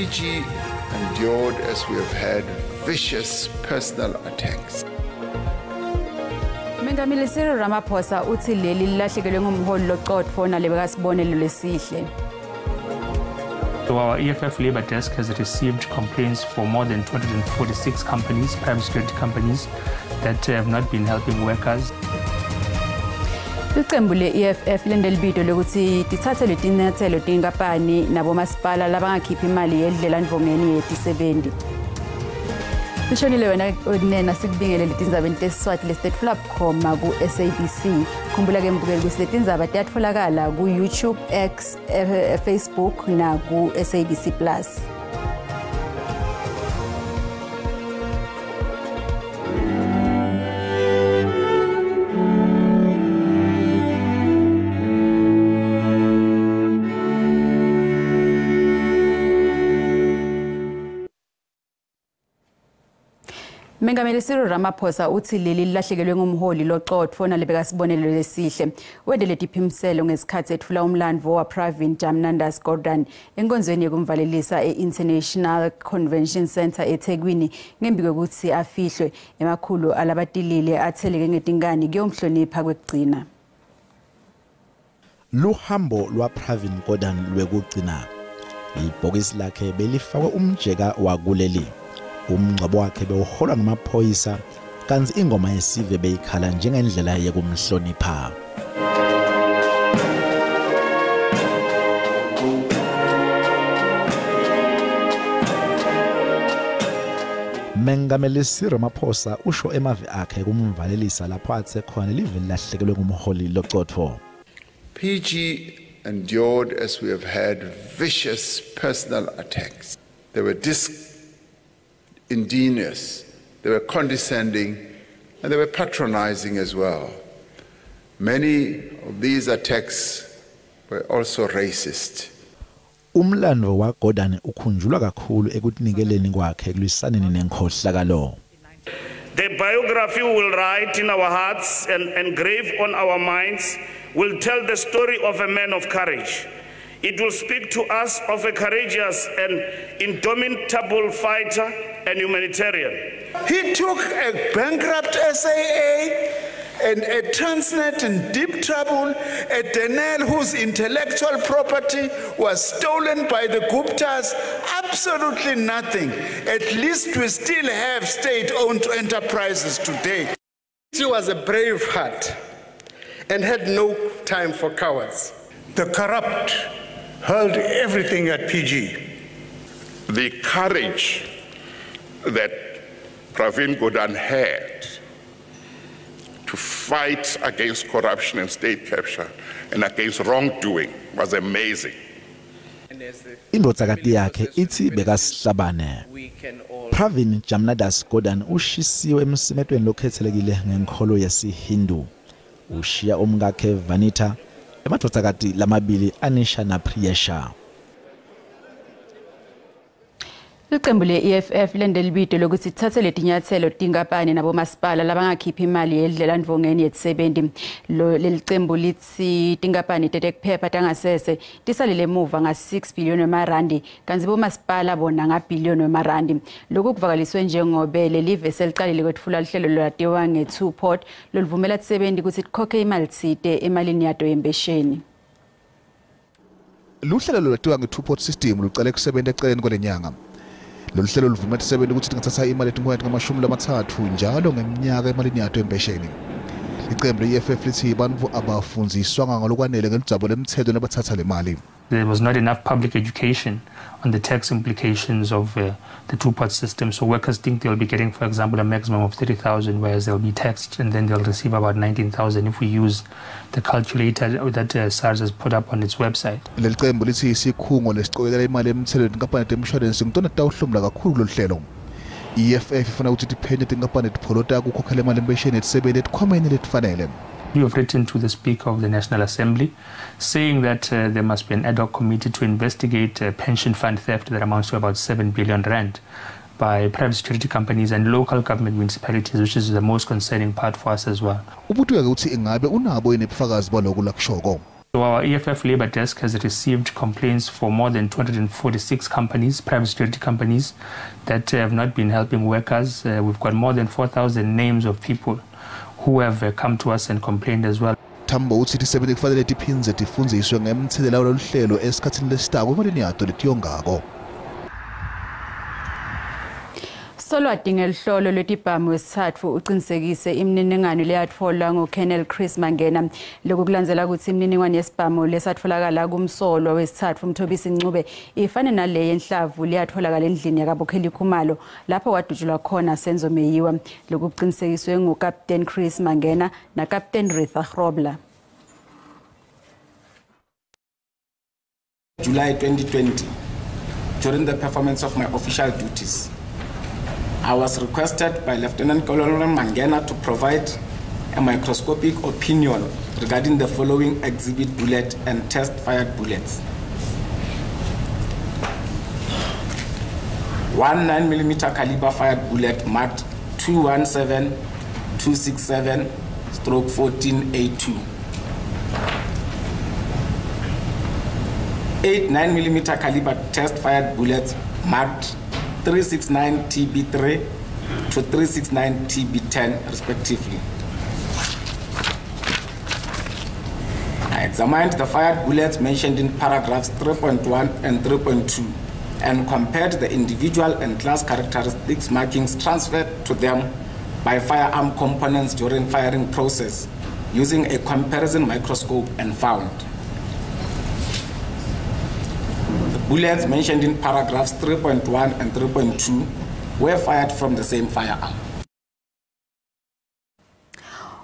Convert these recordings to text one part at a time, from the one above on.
PG endured, as we have heard, vicious personal attacks. Mengameli Cyril Ramaphosa utsi leli lilahlekelwe ngumholi loqotfo nalebekasibonelo lesihle. So our EFF Labour Desk has received complaints for more than 246 companies, private security companies, that have not been helping workers. Licembu le-EFF lente libito lekutsi titsatse letinyatselo tinkampani nabomasipala labangakhiphi imali yedlelandvongeni yetisebenti. Lishonile wena kunena sikubingelele tindzabeni tesiswati lesitetfula bukhoma ku-SABC. Khumbula-ke mbukeli kutsi letindzaba tiyatfolakala ku-YouTube, X, Facebook naku-SABC Plus. Mengameli Cyril Ramaphosa utsi leli lilahlekelwe ngumholi loqotfo nalebekasibonelo lesihle. Wente letiphimselo ngesikhatsi etfula umlandvo waPravin Jamnandas Gordhan enkonzweni yekumvalelisa e-International Convention Centre eThekwini ngembi kwekutsi afihlwe. Emakhulu alabatilile atheleke ngetinkani kuyomhlonipha kwekugcina. Luhambo lwaPravin Gordhan lwekugcina. Libhokisi lakhe belifakwe umjeka wakuleli. Umngcwabo wakhe bewuholwa ngamaphoyisa kantsi ingoma yesive beyikhala njengendlela yekumhlonipha. Mengameli Cyril Ramaphosa usho emavi akhe kumvalelisa lapho atse khona live lilahlekelwe ngumholi loqotfo. PG endured, as we have heard, vicious personal attacks. They were disingenuous, they were condescending, and they were patronizing as well. Many of these attacks were also racist. Umlandvo waGordhan ukhunjulwa kakhulu ekutinikeleni kwakhe ekulwisaneni nenkhohlakalo. The biography we will write in our hearts and engrave on our minds will tell the story of a man of courage. It will speak to us of a courageous and indomitable fighter and humanitarian. He took a bankrupt SAA and a Transnet in deep trouble, a Denel whose intellectual property was stolen by the Guptas, absolutely nothing. At least we still have state-owned enterprises today. He was a brave heart and had no time for cowards. The corrupt hurled everything at PG. The courage that Pravin Gordhan had to fight against corruption and state capture and against wrongdoing was amazing. Indvodzakati yakhe itsi bekasihlabane. Pravin Jamnadas Gordhan ushisiwe emsimetweni lokhetselekile ngenkholo yesiHindu. Ushiya umkakhe Vanita, emadvodzakati lamabili Anisha naPriyesha. Licembu le-EFF lente libito lokutsi titsatse letinyatselo tinkampani nabomasipala labangakhiphi imali yedlelandvongeni yetisebenti. Leli cembu litsi tinkampani tetekuphepha tangasese tisalele emuva nga-6 billion wemarandi kantsi bomasipala bona ngabhiliyoni wemarandi. Lokhu kuvakaliswe njengobe lelive selicalile kwetfula luhlelo lolwatiwa nge-two-pot loluvumela tisebenti kutsi tikhokhe imali tsite emalini yato yempesheni. Luhlelo lolwatiwa nge-two-pot system lucale kusebenta eceleni kwalenyanga. Lolu hlelo luvumela tisebenti kutsi tingatsatsa imali letinkhulu 30 njalo ngeminyaka emalini yato empesheni. Licembu le-EFF litsi bantfu abafundziswanga ngalokwanele ngeludzaba lwemtsetfo nabatsatsa le mali. There was not enough public education on the tax implications of the two-pot system. So workers think they'll be getting, for example, a maximum of 30,000, whereas they'll be taxed and then they'll receive about 19,000 if we use the calculator that SARS has put up on its website. Leli cembu litsi sikhungo lesiqokelela imali emthelweni tinkampani temshwalensi ngitona titawuhlomula kakhulu lolu hlelo. EFF ifuna kutsi tiphenye tinkampani tipholota kukhokhela imali empesheni yetisebenti etikhwameni letifanele. We have written to the Speaker of the National Assembly saying that there must be an ad hoc committee to investigate pension fund theft that amounts to about 7 billion rand by private security companies and local government municipalities, which is the most concerning part for us as well. Ubutwe ukuthi ingabe unabo yini ubufakazi baloko lakushoko. So our EFF Labor Desk has received complaints for more than 246 companies, private security companies, that have not been helping workers. We've got more than 4,000 names of people who have come to us and complained as well. Tambo utsi tisebenti kufanele tiphindze tifundziswe ngemtselela waloluhlelo esikhatsini lesitako emalini yato letiyongako. Solwati ngelihlolo lwetibhamu wesithathu uqinisekise imininingwane leyatfolwa nguColonel Chris Mangena. Lokhu kulandzela kutsi imininingwane yesibhamu lesatfolakala kumsolwa wesithathu Mthobisi Ncube ifane nale yenhlavu leyatfolakala endlini yakaBokheli Khumalo lapho kwadutshulwa khona Senzo Meyiwa. Lokhu kuqinisekiswe nguCaptain Chris Mangena naCaptain Ritha Grobler. July 2020, during the performance of my official duties, I was requested by Lieutenant Colonel Mangena to provide a microscopic opinion regarding the following exhibit bullet and test fired bullets. 1 9mm caliber fired bullet marked 217267/14A2. 8 9mm caliber test fired bullets marked 369 TB3 to 369 TB10 respectively. I examined the fired bullets mentioned in paragraphs 3.1 and 3.2 and compared the individual and class characteristics markings transferred to them by firearm components during firing process using a comparison microscope and found the bullets mentioned in paragraphs 3.1 and 3.2 were fired from the same firearm.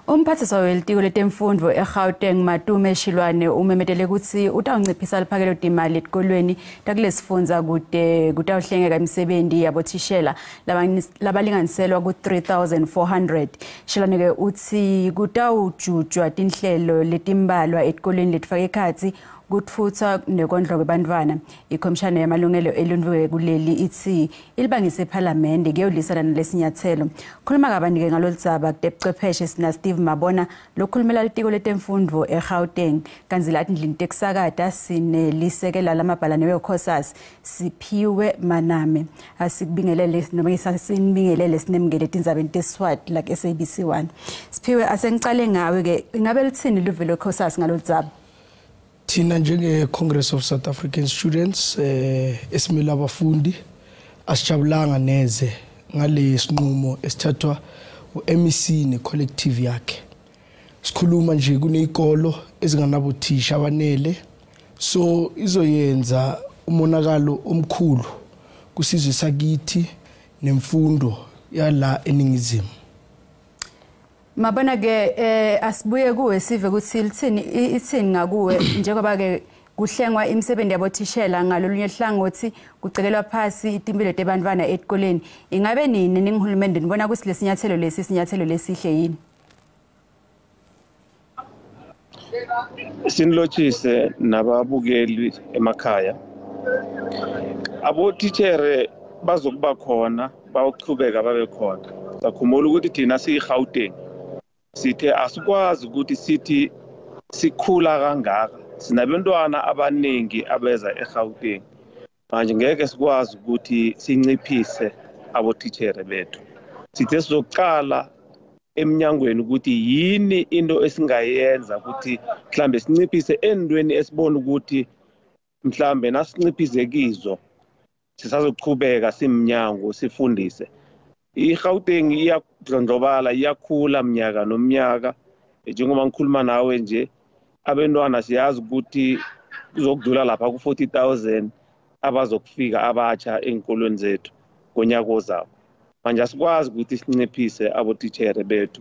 Umphathiswa welitiko letemfundvo eGauteng Matume Shilwane umemetele kutsi utawunciphisa liphakelo timali etikolweni takulesifundza kute kutawuhlengeka imisebenti yabothishela labalinganiselwa ku-3400. Shilwane ke utsi kutawujutjwa tinhlelo letimbalwa etikolweni letifaka ekhatsi kutfutsa nekondlwa kwebantfwana. Ikhomishana yamalungelo eluntfu kuleli itsi ilibangise ephalamende kuyewulisana nalesinyatselo. Khuluma kabanti-ke ngaloludzaba kutebuchwepheshe sina Steve Mabona lokhulumela litiko letemfundvo eGauteng, kantsi la tindlini tekusakata sinelisekela lamabhalane weCOSAS Siphiwe Maname. Asikubingelele noma sinibingelele sinemukele tindzabeni teSiswati la ku-SABC 1. Siphiwe, asengicale ngawe-ke, ingabe litsini luve lweCOSAS ngaloludzaba? Thina njenge Congress of South African Students esimele abafundi asijabulanga neze ngale sinqumo esithathwa uMEC necollective yakhe. Sikhuluma nje kunezikolo ezinganabothisha abanele, so izoyenza umonakalo omkhulu kusizwe sakithi nemfundo yala eNingizimu. Mabona ke asibuye kuwe sive kutsi litsini itsini ngakuwe njengoba ke kuhlengwa imisebenzi yabothishela ngalolunye hlangothi kucekelwa phasi timphilo tebantfwana etikoleni. Ingabe nini ningihulumende nibona kutsi lesinyathelo lesi sinyathelo lesihle yini? Sinilotshise nababukeli emakhaya. Abotitshere bazokuba khona, bawuchubeka babe khona. Sakhumbula ukuthi thina siyiGauteng, sithe asikwazi ukuthi sithi sikhula kangaka, sinabantwana abaningi abeza eGauteng, manje ngeke sikwazi ukuthi sinciphise abotitshere bethu. Sithe sizoqala eminyangweni ukuthi yini into esingayenza ukuthi mhlambe sinciphise endweni esibona ukuthi mhlambe nasinciphise kizo sisazochubeka simnyango sifundise. iGauteng iyadlondlobala, iyakhula mnyaka nomnyaka. Njengoba ngikhuluma nawe nje, abantwana siyazi ukuthi kuzokudlula lapha ku-40,000 abazokufika abatsha ey'nkolweni zethu ngonyaka ozayo. Manje asikwazi ukuthi sinciphise abotitshere bethu.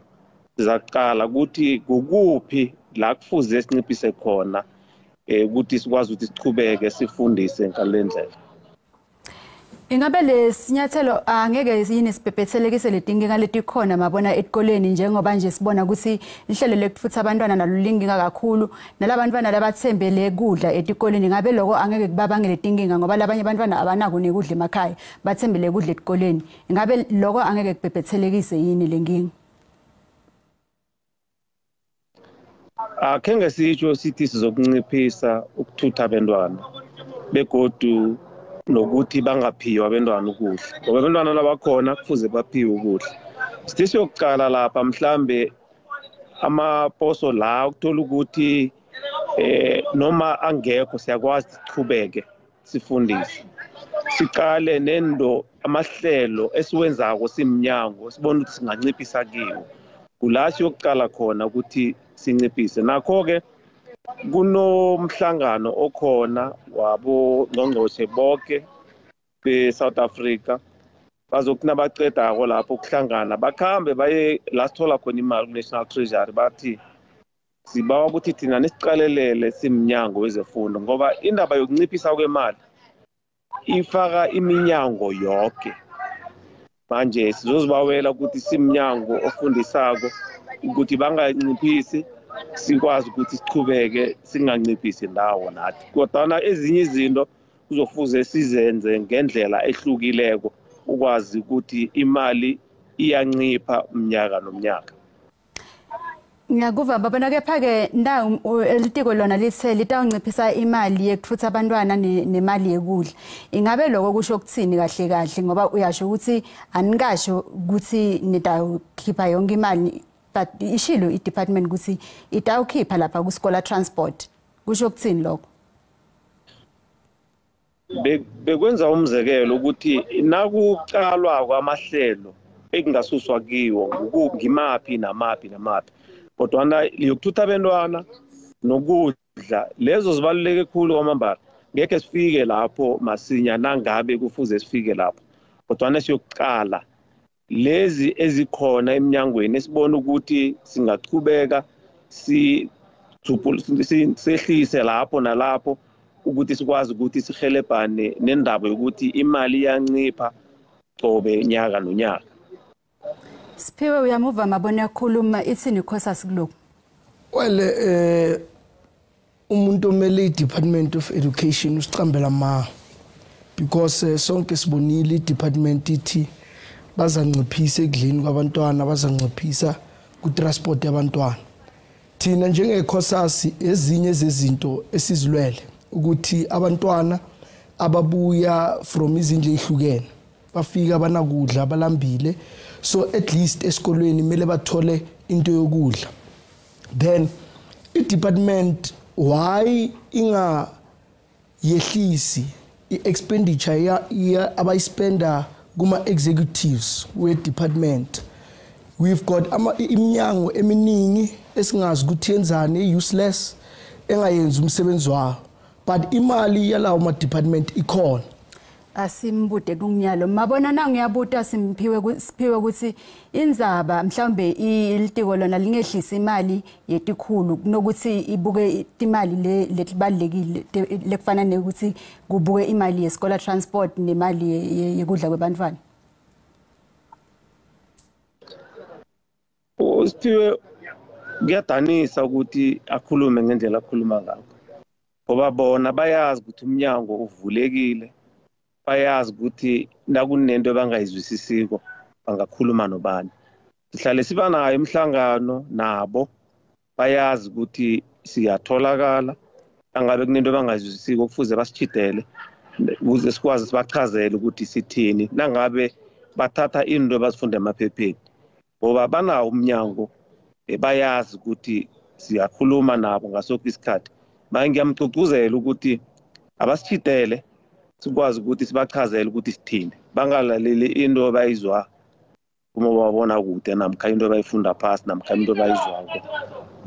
Sizaqala ukuthi kukuphi la kufuze sinciphise khona ukuthi sikwazi ukuthi sichubeke sifundise ngale ndlela. Ingabe lesinyathelo angeke yini sibhebhethelekise letinkinga letikhona mabona etikoleni, njengoba nje sibona ukuthi lihlelo lekutfutsa abantwana nalo linkinga kakhulu, nalabantwana labathembele kudla etikoleni, ngabe lokho angeke kubabangele tinkinga ngoba labanye abantwana abanako nekudla emakhaya, bathembele kudla etikoleni? Ingabe lokho angeke kubhebhethelekise yini lenkinga? Akhenge sitsho sithi sizokunciphisa ukuthutha abentwana begodu nokuthi bangaphiwa abentwana ukudla, ngoba abentwana labakhona kufuze baphiwe ukudla. Sithi siyokuqala lapha mhlambe amaposo la ukuthola ukuthi noma angekho siyakwazi sichubeke sifundise, siqale nendo amahlelo esiwenzako simnyango sibone ukuthi singanciphisa kiwo. Kula siyokuqala khona ukuthi sinciphise. Nakho-ke kunomhlangano okhona wabongqongqoshe bonke be-South Africa, bazokuthi nabaqedako lapho ukuhlangana bakhambe baye la sithola khona imali ku-National Treasury, bathi sibawa ukuthi thina nisiqalelele simnyango wezefundo, ngoba indaba yokunciphisa kwemali ifaka iminyango yonke. Manje sizozibawela ukuthi simnyango ofundisako ukuthi banganciphisi, sikwazi ukuthi sichubeke singanciphisi ndawo nathi, kodwana ezinye izinto kuzofuze sizenze ngendlela ehlukileko ukwazi ukuthi imali iyancipha umnyaka nomnyaka. Ngiyakuva babona, kepha-ke elitiko lona lithe litawunciphisa imali yekuthutha abantwana nemali yekudla. Ingabe lokho kusho ukuthini kahle kahle, ngoba uyasho ukuthi anikasho ukuthi nitawukhipha yonke imali, but ishilo i-department ukuthi itawukhipha lapha ku-scholar transport. Kusho ukuthini lokho? Bekwenza umzekelo ukuthi nakuqalwa kwamahlelo ekungasuswa kiwo ngimaphi namaphi namaphi, kodwana yokuthutha abentwana nokudla lezo zibaluleke khulu kwamambala. Ngekhe sifike lapho masinya nangabe kufuze sifike lapho, kodwana siyokuqala lezi ezikhona eminyangweni esibona ukuthi singachubeka sehlise lapho nalapho ukuthi sikwazi ukuthi sihelebhane nendaba yokuthi imali iyancipha qobe nyaka nonyaka. Siphiwe, uyamuva mabona yakhuluma, ithini iCOSAS kulokhu? Well, umuntu omele i-Department of Education usicambela ma, because sonke sibonile i-department ithi bazanciphisa ekudleni kwabantwana, bazanciphisa ku-transport yabantwana. Thina njenge-COSAS ezinye zezinto esizilwele ukuthi abantwana ababuya from izindlu ezihlukene bafika banakudla balambile, so at least esikolweni kumele bathole into yokudla. Then i-department why inga yehlisi i-expenditure ya abayispenda kuma-executives we-department? We've got iminyango eminingi esingazi ukuthi yenzani, useless, engayenzi umsebenzi wayo, but imali yalawo ma-department ikhona. Asimbude kunyalo mabona nangiyabuta simphiwe siphiwe ukuthi indzaba mhlawumbe ilitiko lona lingehlisa imali yetikhulu kunokuthi ibuke imali le letibalekile lekufana nekuthi kubuke imali yesikole transport nemali yekudla kwebantwana. Usiphiwe kuyadanisa ukuthi akhulume ngendlela akhuluma ngakho, ngoba bona bayazi ukuthi umnyango uvulekile, bayazi ukuthi nakunento abangayizwisisiko bangakhuluma nobani. Sihlale siba nayo imihlangano nabo, bayazi ukuthi siyatholakala, angabe kunento abangayizwisisiko kufuze basitshidele ukuze sikwazi sibachazele ukuthi sithini nangabe bathatha into abazifunda emaphepheni, ngoba banawo umnyango, bayazi ukuthi siyakhuluma nabo ngasonke isikhathi. Manje ngiyamgqugquzela ukuthi abasitshidele sikwazi ukuthi sibachazele ukuthi sithini, bangalaleli into abayizwa uma babona kude namkha into abayifunda phasi namkha into abayizwako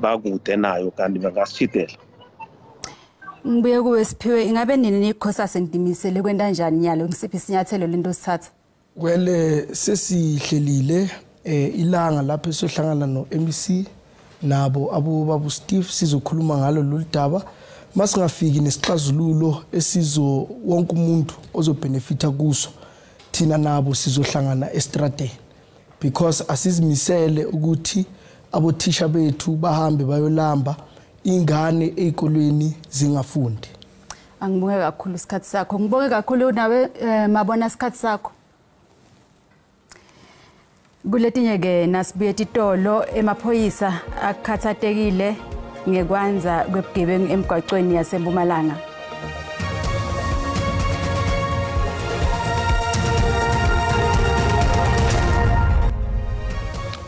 bakude nayo, kanti bangasitshidela. Ngibuye kuwe Siphiwe, ingabe nini niCOSAS nidimisele kwenta njani nyalo, ngisiphi isinyathelo lento sithatha? Well, sesihlelile ilanga lapho esiyohlangana no-MEC nabo abo babu Steve, sizokhuluma ngalo lolu daba. Masingafiki nesixazululo esizo wonke umuntu ozobenefita kuso, thina nabo sizohlangana estradeni, because asizimisele ukuthi abothisha bethu bahambe bayolamba ingane ezikolweni zingafundi. Angibonge kakhulu isikhathi sakho, ngibonge kakhulu nawe mabona isikhathi sakho. Kuletinye ke nasibuye titolo emaphoyisa akhathatekile Ngekwanza kwebugebengu emgwaqweni yaseMpumalanga.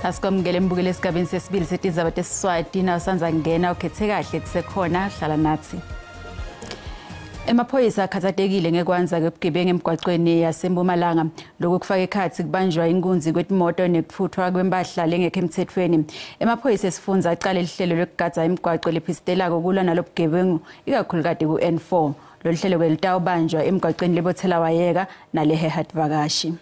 Asikwamukele mbukele esigabeni sesibili setizaba tesiswati nawusanza kungena ukhethe kahle tisekhona hlala nathi. Emaphoyisa akhathatekile ngekwanza kwebugebengu emgwaqweni yaseMpumalanga. Lokhu kufaka ekhatsi kubanjwa inkunzi kwetimoto nekutfuthwa kwempahla lengekho emthethweni. Emaphoyisa esifundza aqale lihlelo lokugadza imigwaco lephisitelako kulwa nalobugebengu ikakhulukati ku-N4. Lolu hlelo ke litawubanjwa emgwaqweni lebothela wayeka naleheha tivakashi.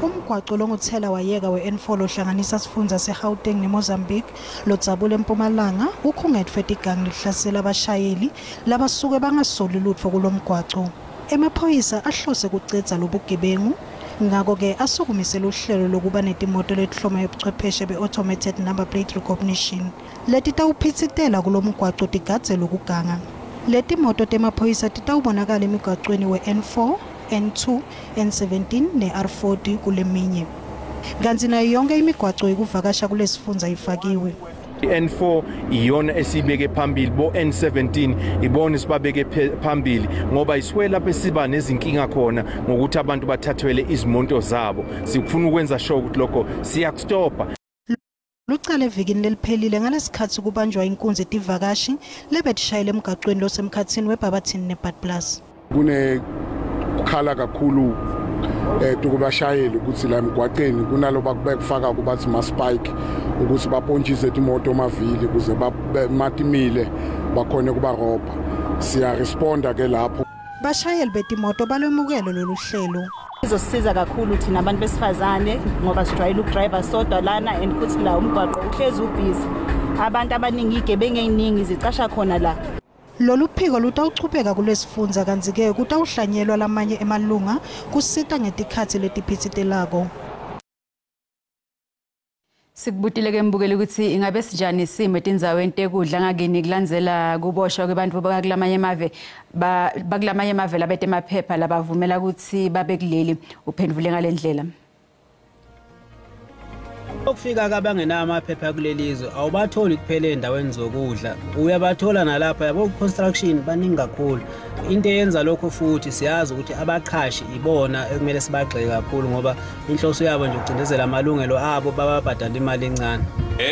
Umgwaco longuthela wayeka we-N4 lohlanganisa sifundza seGauteng neMozambique lodzabula eMpumalanga ukhungetfwe tigangi lihlasela abashayeli labasuke bangasoli lutfo kulomgwaco. Emaphoyisa ahlose kucedza lobugebengu ngako-ke asukumise luhlelo lokuba netimoto letihloma yobuchwepheshe be-automated number plate recognition letitawuphitsitela kulomgwaco tigadze lokuganga. Letimoto temaphoyisa titawubonakala emigwacweni we-N4, N2, N17 ne-R40 kuleminye. Kantsi nayo yonke imigwaco yekuvakasha kulesifundza ifakiwe. I-N4 iyona esibeke phambili, bo N17 ibona sibabeke phambili ngoba isuke lapho esiba nezinkinga khona ngokuthi abantu bathathwele izimonto zabo. Sifuna ukwenza sure ukuthi lokho siyakustopa. Lucale evikini leliphelile ngalesikhatsi kubanjwa inkunzi tivakashi lebetishayela emgwaqweni losemkhatsini weBarberton neBadplaas. Kune kukhala kakhulu tukubashayeli ukuthi la emgwaqeni kunalo bakufaka kubathi ma spike ukuthi bapontshise imoto mavili ukuze matimile bakhone kubarobha. Siya responda ke lapho. Bashayeli betimoto balwemukelo lolu hlelo. Izosisiza kakhulu thina abantu besifazane ngoba sijwayele ukudrive sodwa lana and futhi la umgwaqo uhlezi ubhizi. Abantu abaningi igebengu eziningi zicasha khona la. Lolu phiko lutawuchubeka kulesifundza kantsi-ke kutawuhlanyelwa lamanye emalunga kusita ngetikhatsi letiphitsitelako. Sikubutile ke mbukeli ukuthi ingabe sinjani isimo etindzaweni tekudla ngakini kulandzela kuboshwa kwebantfu bakulamanye emave bakulamanye emave labete emaphepha labavumela ukuthi babe kuleli. Uphendvule ngale ndlela. Ukufika kabangenawo amaphepha kuleli zwe awubatholi kuphela endaweni zokudla, uyabathola nalapha yabo construction baningi kakhulu. Into eyenza lokho futhi siyazi ukuthi abaqhashi ibona ekumele sibagxeke kakhulu ngoba inhloso yabo nje ukucindezela amalungelo abo bababhadala imali encane.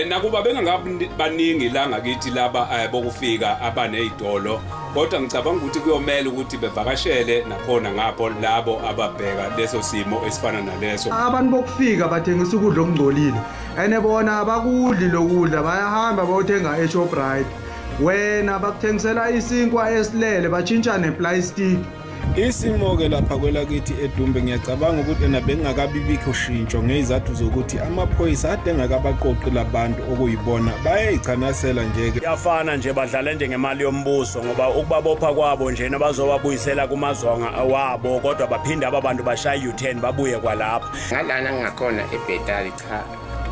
Nakuba bengabaningi baningi la ngakithi laba bokufika abanezitolo, kodwa ngicabanga ukuthi kuyomela ukuthi bevakashele nakhona ngapho labo ababheka leso simo esifana naleso. Abantu bokufika bathengisa ukudla okungcolile ene bona abakudli lokudla, bayahamba bayothenga eShoprite. Wena bakuthengisela isinkwa esilele batshintsha neplastic. Isimo-ke lapha kwelakithi eDumbe ngiyacabanga ukuthi ena bengingakabibikho shintsho ngezizathu zokuthi amaphoyisa ade engakabaqoqi labantu okuyibona bayayichanasela nje-ke. Kuyafana nje badlala nje ngemali yombuso ngoba ukubabopha kwabo nje bazobabuyisela kumazonga wabo kodwa baphinde aba bantu bashaye U10 babuye kwalapha. Ngalana ngakhona eBhetali cha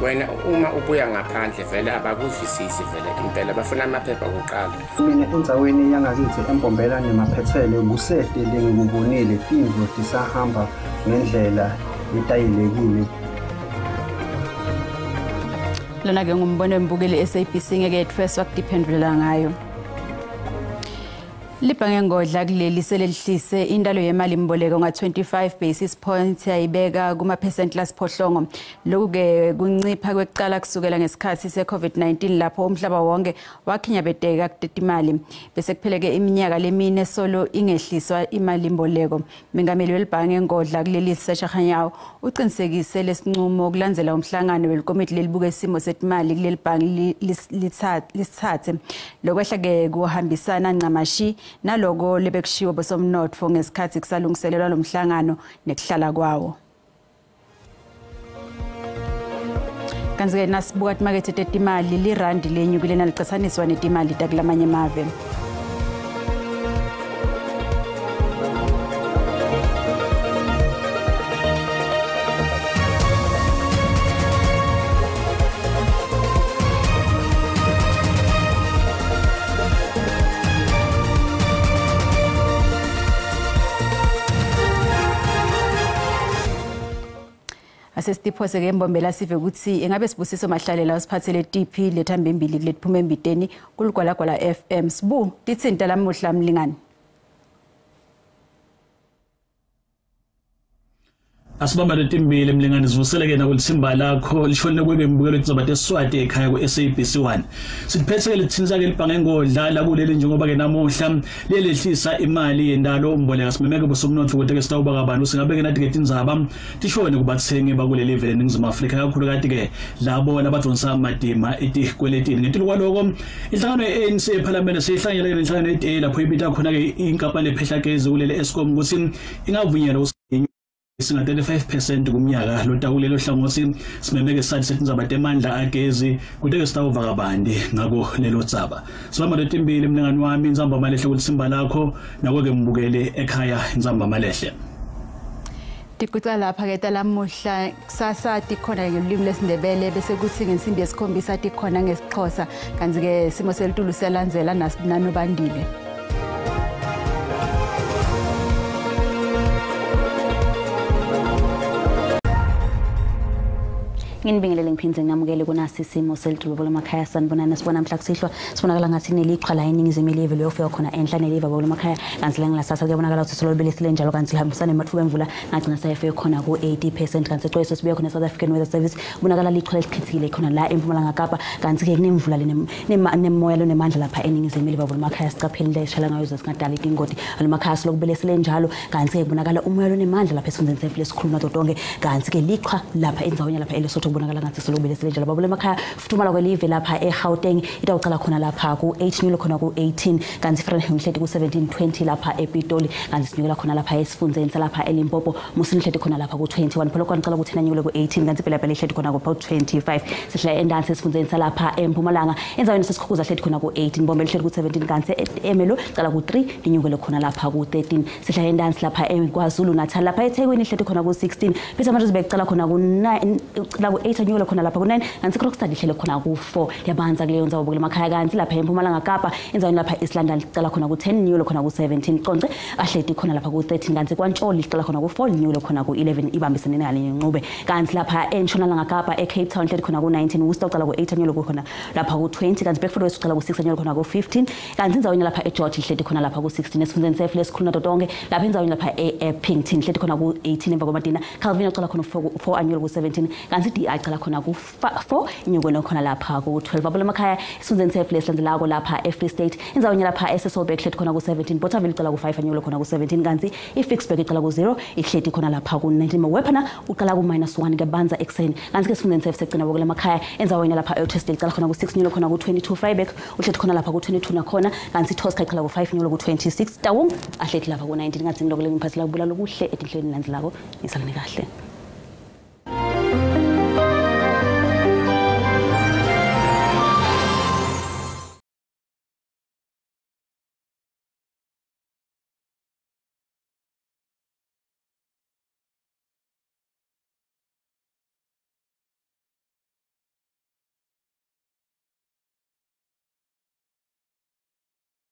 wena uma ubuya ngaphandle vele abakuzwisisi vele impela bafuna amaphepha kuqala. Mina endzaweni yangakithi eMbombela nemaphethelo kusede lengikubonile tindlu tisahamba ngendlela etayelekile. Lona ke ngumbono embukeli SABC ngeke yetfweswa kutiphendvulela ngayo. Libhange ngodla kuleli selelihlise intalo yemali mboleko nga-25 basis points yayibeka kuma-percent lasiphohlongo. Lokhu-ke kuncipha kwekucala kusukela ngesikhathi se-COVID-19 lapho umhlaba wonke wakhinyabeteka kutetimali. Bese kupheleke iminyaka lemine solo ingehliswa imali mboleko. Mengameli welibhange ngodla kuleli Sesha Kganyago uqinisekise lesinqumo kulandzela umhlangano welikomiti lelibuka isimo setimali kuleli bhange lisithathe. Lokwehla-ke kuhambisana ncamashi naloko lebekushiwo bosomnotfo ngesikhathi kusalungiselelwa lomhlangano nekuhlala kwawo. Kanti-ke nasibuka timakethe tetimali lirandi lenyukile nalicatsaniswa netimali takulamanye emave. Sesitiphose ke embombela sive ukuthi engabe Sibusiso Mahlalela usiphathele tiphi lethambe embili kuletiphuma embiteni kuligwalagwala FM. Sibu tithinta lamuhla mlingani. Asibamba letimbili mlingani sivuseleke nakulithimba lakho lishonile kube mbukelo tizaba teSwati ekhaya ku SABC 1. Siphethe ke lithinza ke libhange ngodla la kuleli njengoba ke namuhla liyelehlisa imali yendalo mboleka simemeke bosomnotho ukuthi ke sitawuba kabantu singabe ke nathi ke tindzaba tishone kubathengi bakuleli vele eNingizimu Afrika kakhulu ke labo labadonsa amadima etikweletini. Ngetulu kwaloko inhlangano ye-ANC eParliament seyihlanganyele nenhlangano ye-DA lapho ibita khona ke inkampani ephehla gezi kuleli Eskom ukuthi ingavunyelwa singa 35% kumnyaka lotawulelo hlangothi simemeke sathi setindzaba temandla agezi kuteke sitawuva kabandi ngako lelo dzaba. Sibamba letimbili mlingani wami inzamba malehle kulitsimba lakho nakweke mbukele ekhaya inzamba malehle. Tikuca lapha ke talamuhla kusasa tikhona ngelimi lesiNdebele bese kuthi ngensimbi yesikhombisa tikhona ngesiXhosa kanti ke simo selitulu siyalandzela nanobandile. Nginibingelele ngiphindze nginamukele kunasi isimo selitulu lemakhaya sanibonana sibona mhla kusihlwa sibonakala ngathi nelichwa la eningizimu elive liyofika khona enhla neliva lemakhaya kanti la ngilasasa kuyabonakala ukuthi solobelesile njalo kanti lihambisana nemathuba emvula ngagcina sayefike khona ku-80% kanti sexwayiso sibuya khona South African Weather Service kubonakala lichwa lelikhethekile khona la eMpumalanga Kapa kanti ke kunemvula nemoya lonemandla lapha eningizimu eliva lemakhaya sicaphele into eshala ngayo singadala ingoti lemakhaya solokubelesile njalo kanti ke kubonakala umoya lonemandla lapha esifundeni semfula esikhulu nato tonke kanti ke lichwa lapha endzaweni lapha eLesotho kubonakala ngathi solobelesile njalo babule emakhaya futhumala kwelive lapha eGauteng itawuqala khona lapha ku-8 nyulo khona ku-18 kanti Fahrenheit ihleti ku-1720 lapha ePitoli kanti sinyukela khona lapha esifundzeni salapha eLimpopo Musina ihleti khona lapha ku-21 Polokwane qala ku-10 nyulo ku-18 kanti Bela-Bela ihleti khona ku-25 sihla endansi esifundzeni salapha eMpumalanga endzaweni sesikhukhuza ihleti khona ku-18 Bombela ihleti ku-17 kanti Ermelo qala ku-3 linyukele khona lapha ku-13 sihla endansi lapha eKwaZulu Natal lapha eThekwini ihleti khona ku-16 Pietermaritzburg qala khona ku-9 qala ku-8 anyukele khona lapha ku-9 kanti Krokstad ihlele khona ku-4 liyabanza kuleyo ndzawo bukele emakhaya kanti lapha eMpumalanga Kapa endzaweni lapha East London licala khona ku-10 nyulo khona ku-17 Qonce ahleti khona lapha ku-13 kanti KwaNtsholi licala khona ku-4 nyulo khona ku-11 ibambisene nale Ncube kanti lapha eNtshonalanga Kapa eCape Town ihleti khona ku-19 Worcester ucala ku-8 nyulo khona lapha ku-20 kanti Bedford West ucala ku-6 nyulo khona ku-15 kanti endzaweni lapha eGeorge ihleti khona lapha ku-16 esifundeni sefle esikhulu nato tonke lapha endzaweni lapha e-Pington ihleti khona ku-18 emva kwamadina Calvin ucala khona ku-4 anyulo ku-17 kanti DI icala khona ku-4 inyukele khona lapha ku-12 abole emakhaya esifundeni sefle esilandzelako lapha e-Free State endzaweni lapha eSasolburg ihleti khona ku-17 Bothaville icala ku-5 anyukele khona ku-17 kanti i-Ficksburg icala ku-0 ihleti khona lapha ku-19 Wephana uqala ku--1 kebanza ekuseni kanti ke esifundeni sefle segcina bokule emakhaya endzaweni lapha e-Ottosdale icala khona ku-6 nyulo khona ku-22 Vryburg uhleti khona lapha ku-22 nakhona kanti i-Tosca icala ku-5 nyulo ku-26 Taung ahleti lapha ku-19 ngathi ngilokule ngiphathela kubula lokuhle etinhlelweni landzelako nisalane kahle.